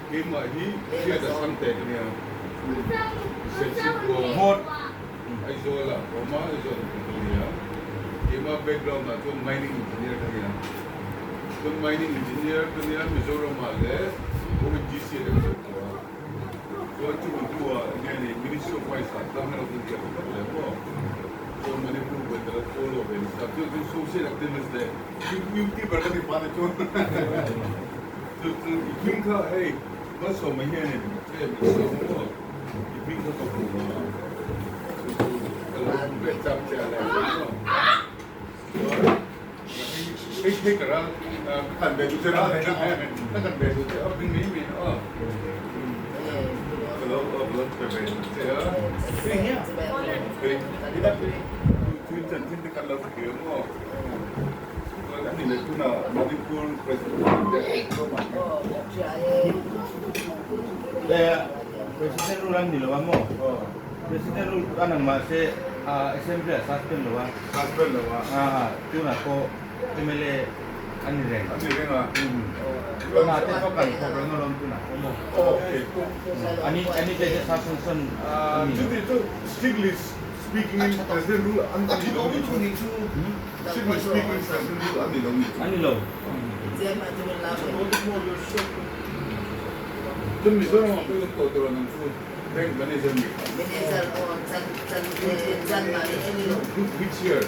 Keimah hi Hriata Chhangte ka nia. Serchhip khua Aizawl ah ka awm a, Aizawl ah ka nia. Keimah background ah chuan mining engineer ka nia. Chuan mining engineer ka nia Mizoram ah leh ONGC ah te ka thawk tawh a. Chuan chumi hnuah enge ni Ministry of Mines ah tlang hian a vun ziak vek leh maw. Chuan Manipur buai ka la follow ve nasa. Chuan chuan social activist leh YouTuber ka ni pah na chuan. Chu chu i hming kha hei Malsawma hianin tlem i sawm a maw? I hming kha ka hmu a, chu chu ka lo hmu ve chak che a lai chuan maw? Chuan hei hei hei ka ral ka kan ve duh che ral ka kan ve duh che a hming mai mai aw ka lo ka lo pe ve duh che a hei chu chanchin te kan lo hria maw? President rule an ni lo a maw? President rule a nang mahse assembly ah suspend lo a. Suspend lo a. Tunah pawh mla a ni reng. A ni reng a. Tunah te pawh kan thawk reng alawm tunah pawh maw? Ani ani te hi suspension a ni lo. Chuti chu strictly speaking in president rule an ni lo ni chu. Strictly speaking president rule an ni lo ni chu. A ni lo. Chuan Mizoram ah pawh in tawh tur an awm chu bank manager ni kha. Which year?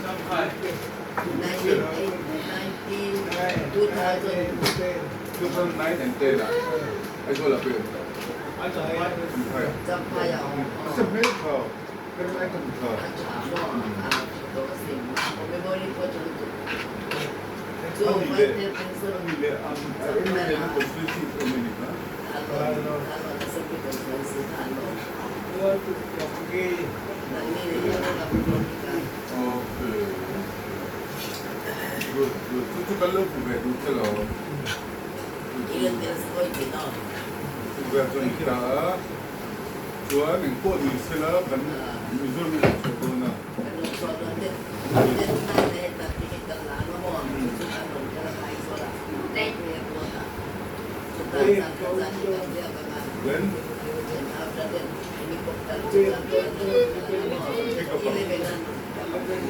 Which year? 2009 and 10 ah Aizawl ah pawh in awm tawh. Champhai ah. Asa hmel tha. Kan ai kan tha. Chuan engpawh ni sela kan Mizoram in an chhuah dawn a. Then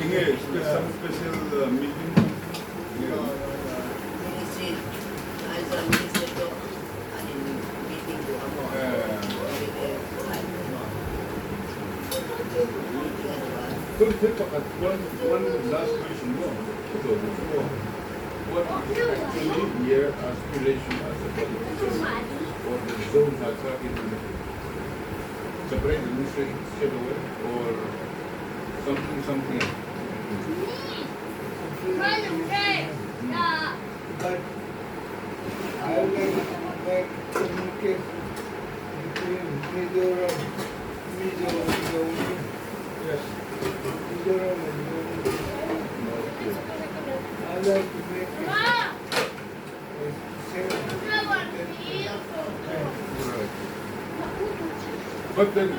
Enge some special meeting Chuan thil pakhat one one last question maw ka zawh duh chu maw what is actually your aspiration as a politician for the zone Hachak in Manipur separate administration straight away or something something else. But I will make communicate between Mizoram, Mizo and Zomi. Yes. Mizoram and Zomi. I like to make it a same. Right. But then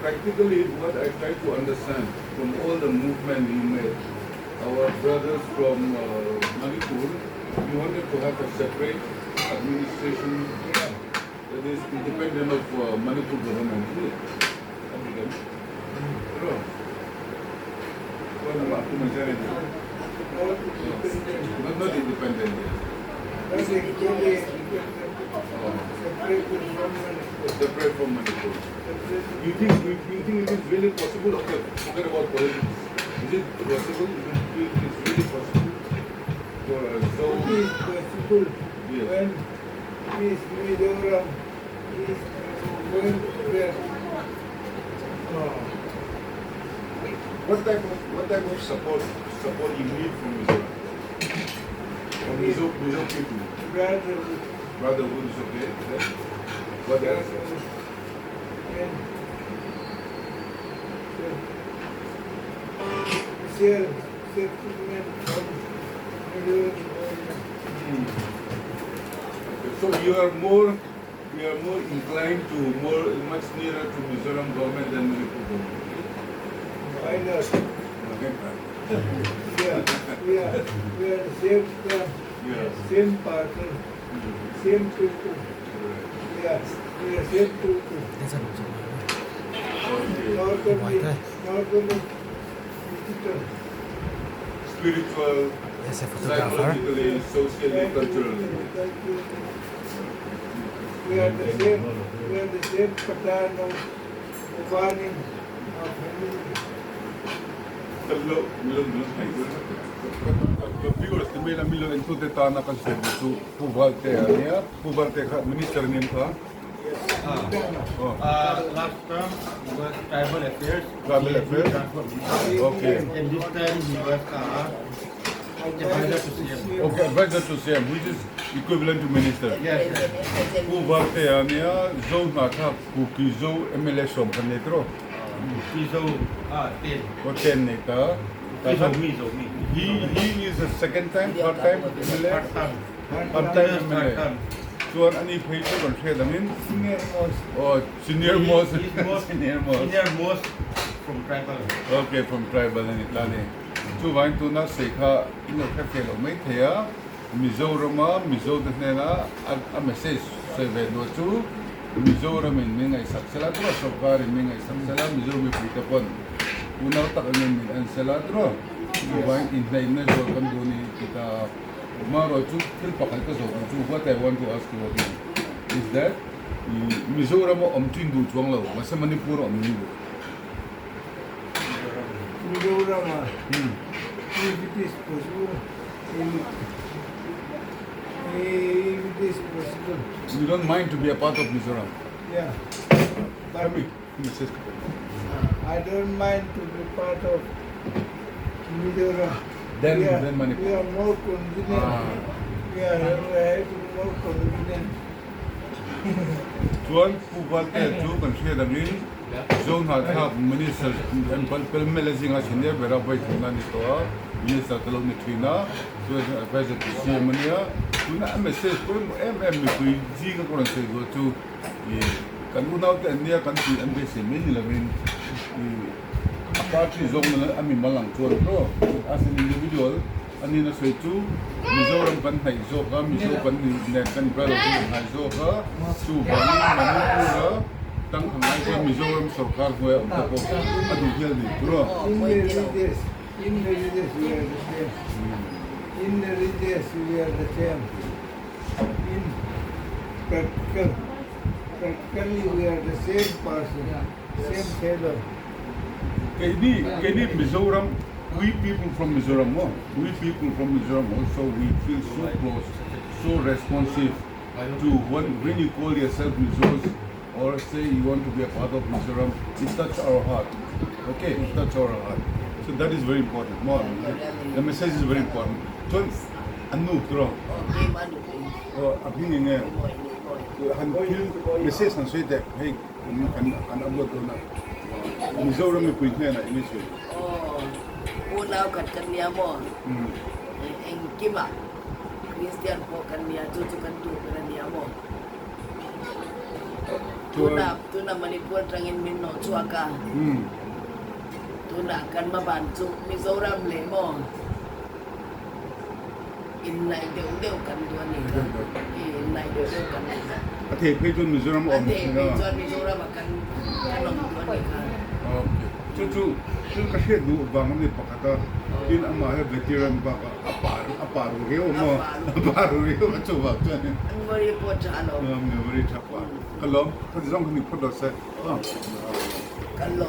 practically what I try to understand from all the movement you made, our brothers from Manipur, you wanted to have a separate administration that is independent of Manipur government, isn't it? Not, not independent, yes. Separate from Manipur. You think, you, you think it is really possible? Okay, forget about politics. Is it possible? You think it's really possible for a zone? It is possible Yes. when this Mizoram is welfare. What type of what type of support support you need from Mizoram? From Mizo Mizo people. Brotherhood. Brotherhood is okay. Then what else? And share settlement from Mizoram government. Okay, so you are more you are more inclined to more much nearer to Mizoram government than Manipur government. Why not? Okay. We are the same, Yeah. same person, same people. Right. Spiritual, psychologically, socially, culturally. Viewers te mail a milo entute tana kan sawi duh chu Pu Valte a nia, Pu Valte kha Minister nen kha. Last term he was Tribal Affairs, Tribal Affairs, okay. And this time he was Advisor to CM. Okay, Advisor to CM which is equivalent to Minister. Yes. Pu Valte a nia, Zo Hnahthlak Kuki Zo mla sawm kha nei tawh. Kuki Zo ah ten. Aw ten nei ta. Kuki Zo mi Zo mi. He he is a second time, third time mla. Third term. Third time mla. Chuan ani phei chu kan hriat angin. Senior most. Aw senior most. Senior most. Senior most from tribal. Okay, from tribal ani ta ni. Chuvangin tuna sei kha in lo hre feh loh mai thei a, Mizorama Mizote hnena a message sawi ve duh chu Mizoramin min ngaihsak sela tawh a, sorkarin min ngaihsak sela, Mizo mipuite pawn unau tak angin min en sela tawh a, chuvangin inhnaihna zual kan duh a ni ti ta a. Marawh chu thil pakhat ka zawh duh chu what I want to ask you again is that Mizorama awm chu in duh chuang lo, mahse Manipur a awm in duh. Mizorama if it is possible if it is possible. You don't mind to be a part of Mizoram? Yeah. But I don't mind to be part of Mizoram. Then, we are, then Manipur. We are more convenient. We are more convenient. Chuan Pu Valtea chu kan hriat angin Zohnahthlak Minister Pel Mele zinga senior bera vawi thumna a ni tawh a, Minister te lo ni thin a, chuan Advisor to CM a nia. Tuna a message pawimawh em em mipui zinga ka rawn sawi duh chu ih kan unaute an nia kan tih an beisei mai ni lovin ih a party zawk nana a mimal ang chuan tawh as an individual A nihna sawi chu Mizoram kan hnaih zawk a, Mizo kan nih nen kan inprai lo chu kan hnai zawk a, chuvangin Manipur-a tangkha ngai chuan Mizoram sorkar hnuaia awm te pawh a duh hial ni tur a. In the religious, in the religious we are the same, in the religious we are the same, in practical, practically we are the same person, same fellow. Keini, keini Mizoram. We people from Mizoram maw, we people from Mizoram also we feel so close, so responsive to when when you call yourself Mizos or say you want to be a part of Mizoram, it touch our heart, okay, it touch our heart. So that is very important maw, the message is very important. Chuan an nu tiraw, aw a hming eng nge, han thil message han sawi teh hei kan kan upload dawn a, Mizoram mipui hnenah eng nge sawi? Aw, unau khat kan nia maw? Engkimah Kristian pawh kan nia, chu chu kan duh ber a nia maw? Tuna, tuna Manipur atangin min nawh chhuak a, tunah kan hmaban chu Mizoram leh maw? Innaih deuh deuh kan duh a nih kha, innaih deuh deuh kan duh. A thei phei chuan Mizoram a awm thin a. A thei phei chuan Mizoram a kan kan awm duh a nih kha. Okay. Chu chu chu ka hriat duh vang a ni pakhat a, tin amah hi veteran bakah a pa a pa ru riau a maw? A pa ru riau a chuvang chuan. Memory pawh tha alawm. Memory tha pah. Ka lawm, ka zawng hi ni phawt lo se. Ka lawm.